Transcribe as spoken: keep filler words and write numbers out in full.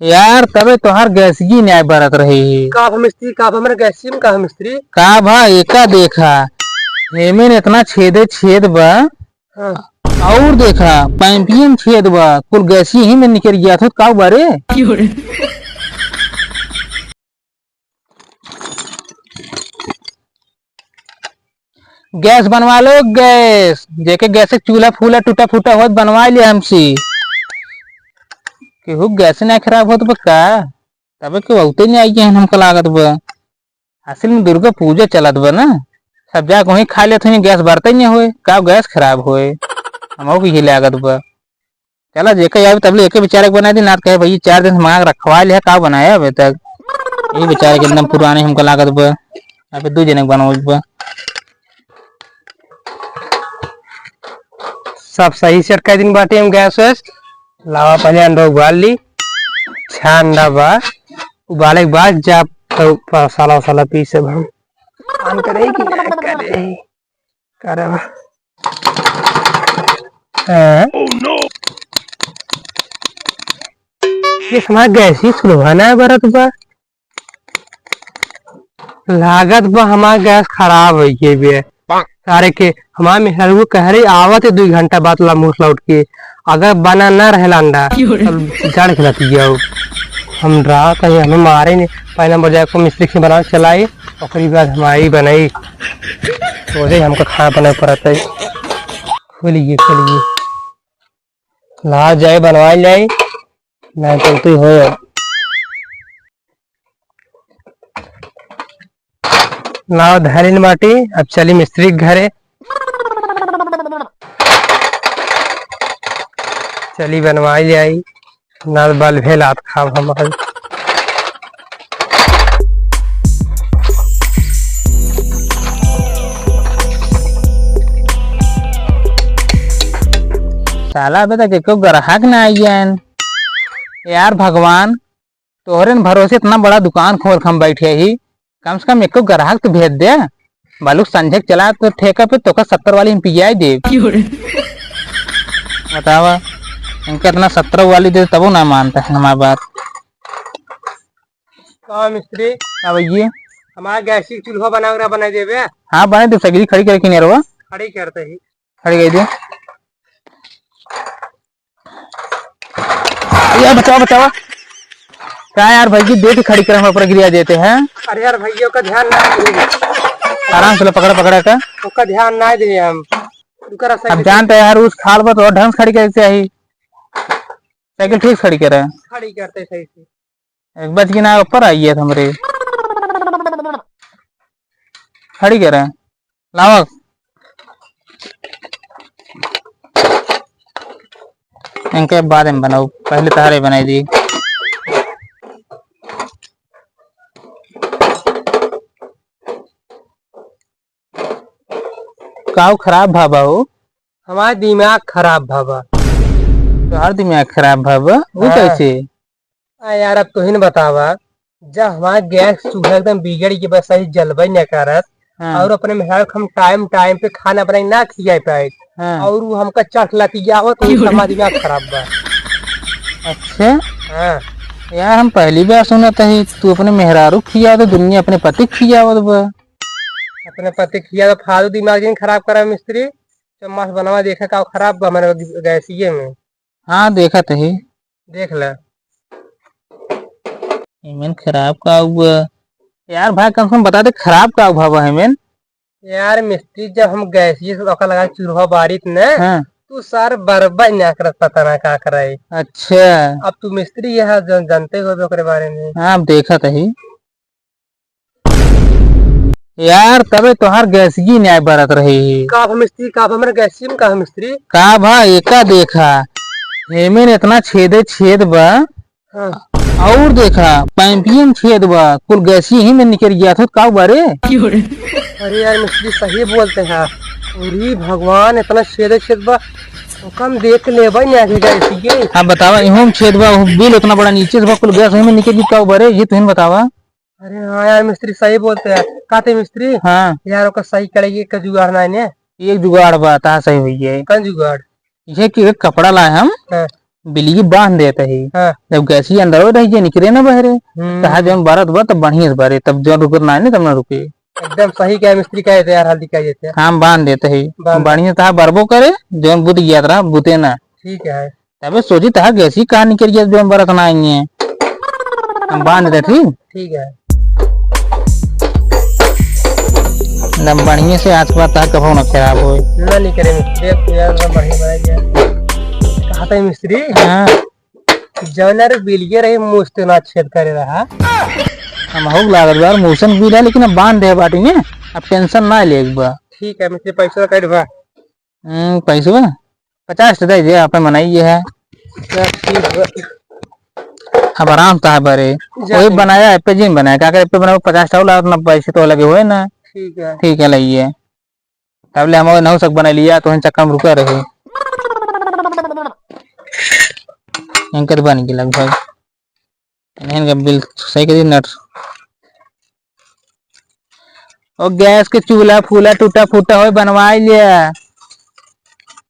यार, तबे तोहार गैसिये नाय बरत रही। का भा मिस्त्री, का भा हमरे गैसिये में, का भा मिस्त्री? का भा, एका देखा, एमेन एतना छेदे छेद बा। हाँ। अउर देखा, पाइपियन छेद बा, कुल गैसिये ही में निकरि गया था, का बा रे? गैस बनवा लो, गैस। जेके गैस के चूल्हा फूला टूटा फूटा होत बनवा लिया हमसे। केहू गैस ना खराब होत बा का? तबे केहू औते नहीं आई है हमका लागत बा। असल में दुर्गा पूजा चलत बा ना, सब जाके वहीं खा लेत होई, गैस बरते नहीं होए, का गैस खराब होए? हमहू के ये लागत बा। चला, जेके आवे तबले एके बेचारे के बनाई दी, ना त कहे, "भई, चार दिन से मांग रखवा लिया, का बनाया अबे तक?" ये बेचारे के एकदम पुराने हमका लागत बा। यहाँ पे दो जने के बनावे के बा। सब सही सेट कर दिन बाटे हम गैस वैस। लावा पहले अंडा उबाल ली। छह अंडा बा। उबाले के बाद जा तो मसाला वसाला पीसे हम। काम करे कि ना करे? करे बा। हाँ? ये हमार गैस ही सुलवा ना बरत बा। लागत बा हमार गैस खराब होइ गई बे। सारे के हमार मेहरारू कह रही आवत है दुई घंटा बाद लमूस लौट के, अगर बना ना रहेला अंडा, तब जान के लती जाओ। हम रहा कहीं हमें मारे नहीं, पहले नंबर जाए को मिस्त्री से बनावे चलाई, ओकरी बाद हमारी बनाई। तो दे हमको खाना बनावे पड़त है। खोलिए, खोलिए। ला जाए, बनवा जाए, ना तो तू हो। लाओ धरिन बाटी, अब चली मिस्त्री के घरे। चली बनवाई जाई, ना बल भेल आत खाब हम आज। साला अबे तक एको ग्राहक ना आइयन। यार भगवान, तोहरे न भरोसे इतना बड़ा दुकान खोल के हम बैठे ही, कम से कम एको ग्राहक तो भेज दे। बालू संझे के चला तो ठेका पे तोका सत्तर वाली हम पियाई देब। क्यों रे? बतावा, इनका इतना सत्तर वाली दे तबो ना मानता है हमार बात। का मिस्त्री? हाँ भैया। हमार गैस की चूल्हा बना के बनाई देबे? हाँ, बनाई दे, सगरी खड़ी करे किनारवा। खड़ी करते ही। खड़ी कर दे। यार बचावा, बचावा। का यार भाई जी, देख के खड़ी करे, हम ऊपर गिरा देते हैं। अरे यार भैया, ओका ध्यान ना दे। आराम से लो, पकड़ा, पकड़ा का। ओका ध्यान ना दे हम। रुका रहा, अब साइकिल जानते हैं यार, उस खाल पर तो और ढंग से खड़ी करे के चाही। साइकिल ठीक से खड़ी करे। खड़ी करते सही से। एक बच की ना ऊपर आई है हमरे। खड़ी करे। लावा। इनके बाद में बनाओ, पहले तहारे बनाई दी। काऊ खराब भाबा हो? हमार दिमाग खराब भाबा। तोहार दिमाग खराब भाबा? वो हाँ। कैसे? आ यार, अब तोहिन बतावा, जब हमार गैस चूल्हा एकदम बिगड़ के बस सही जलबे न करत, हाँ। और अपने मेहरारू के हम टाइम टाइम पे खाना बनाई ना खियाए पाए, हाँ। और वो हमका चट लतियावत, तो हमार दिमाग खराब बा। अच्छा? हाँ। यार, हम पहली बार सुनत ही, तू अपने मेहरारू खिया तो दुनिया अपने पति खियावत बा। अपने पति खिया तो फालतू दिमाग जिन खराब करा मिस्त्री, चम्मच बनवा देखा का खराब बा हमारे गैसिये में। हाँ, देखत ही। देख ले। एमन खराब का हुआ? यार भाई, कम से कम बता दे, खराब का हुआ बा एमन? यार मिस्त्री, जब हम गैसिये से ओका लगा के चूल्हा बारित न, हाँ। तू सार बरबा ना करत, पता ना का करे। अच्छा। अब तू मिस्त्री यहाँ जन-, जानते हो ओकरे बारे में। हाँ, अब देखत ही। यार, तबे तोहार गैसिये नाय बरत रही। का भा मिस्त्री, का भा हमरे गैसिये में, का भा मिस्त्री? का भा, एका देखा, एमेन एतना छेदे छेद बा। हाँ। और देखा, पाइपियन छेद बा, कुल गैसिये ही में निकल गया था, का बा रे? अरे यार, मिस्त्री सही बोलते हैं। अरे भगवान, एतना छेदे छेद बा, ओका हम देख लेबे नहीं आगे गैसिये। हाँ, बतावा, इहों में छेद बा, बिल एतना बड़ा नीचे से बा, कुल गैस ही में निकल गया, का बा रे? ये तुहिन बतावा। अरे हाँ यार, मिस्त्री सही बोलते हैं। का थे मिस्त्री? हाँ। यार, ओकर सही करे के एक जुगाड़ ना है ने? एक जुगाड़ बा, ता सही होई है। कौन जुगाड़? ये कि एक कपड़ा लाए हम, हाँ। बिलिया बांध देत ही। हाँ। जब गैसी अंदर हो रही जे निकरे ना बहरे, हम्म। तहा जौन बरत बा तब बढ़िया से बरे, तब जौन रुकत ना है ना तब ना रुके। एकदम सही कहा मिस्त्री, कहे थे यार, हल्दी कहे थे। हम बांध देत ही। बांध। बढ़िया तहा बरबो करे, जौन बुत गया तरा बुते ना। ठीक है। तबे सोची तहा गैसी कहाँ निकल गया जौन बरत ना आई है। हम बांध देत ही। ठीक है। एकदम बढ़िया से आँच बा, तहा कभो ना खराब होए। ना निकरे मिस्त्री, अब तो यार सब बढ़िया बनाई है। कहा था मिस्त्री? हाँ। जौन यार बिलिया रही, मुझ तो ना छेद करे रहा। हम हो लागत बा, मुसन भी रहा, लेकिन अब बांध दे बाटी में, अब tension ना ले एक बार। ठीक है मिस्त्री, पैसा काट बा। हम्म, पैसवा पचास ठे दे दे, आपे मनाइए है। अच्छा, ठीक बा। अब आराम ता बरे। जा वही ठीक। बनाया है, पे जिन बनाया, का करे, पे बनाओ, पचास ठे लागत ना, पैसे तो लगे हुए ना। ठीक है। ठीक है, लाइए। तब ले हम नौ सक बना लिया, तो हम चक्कर में रुका रहे। इनके तो बन गया लगभग। इन्हें का बिल सही कर दी नट। ओ गैस के चूल्हा फूला टूटा फूटा होए बनवाई लिया।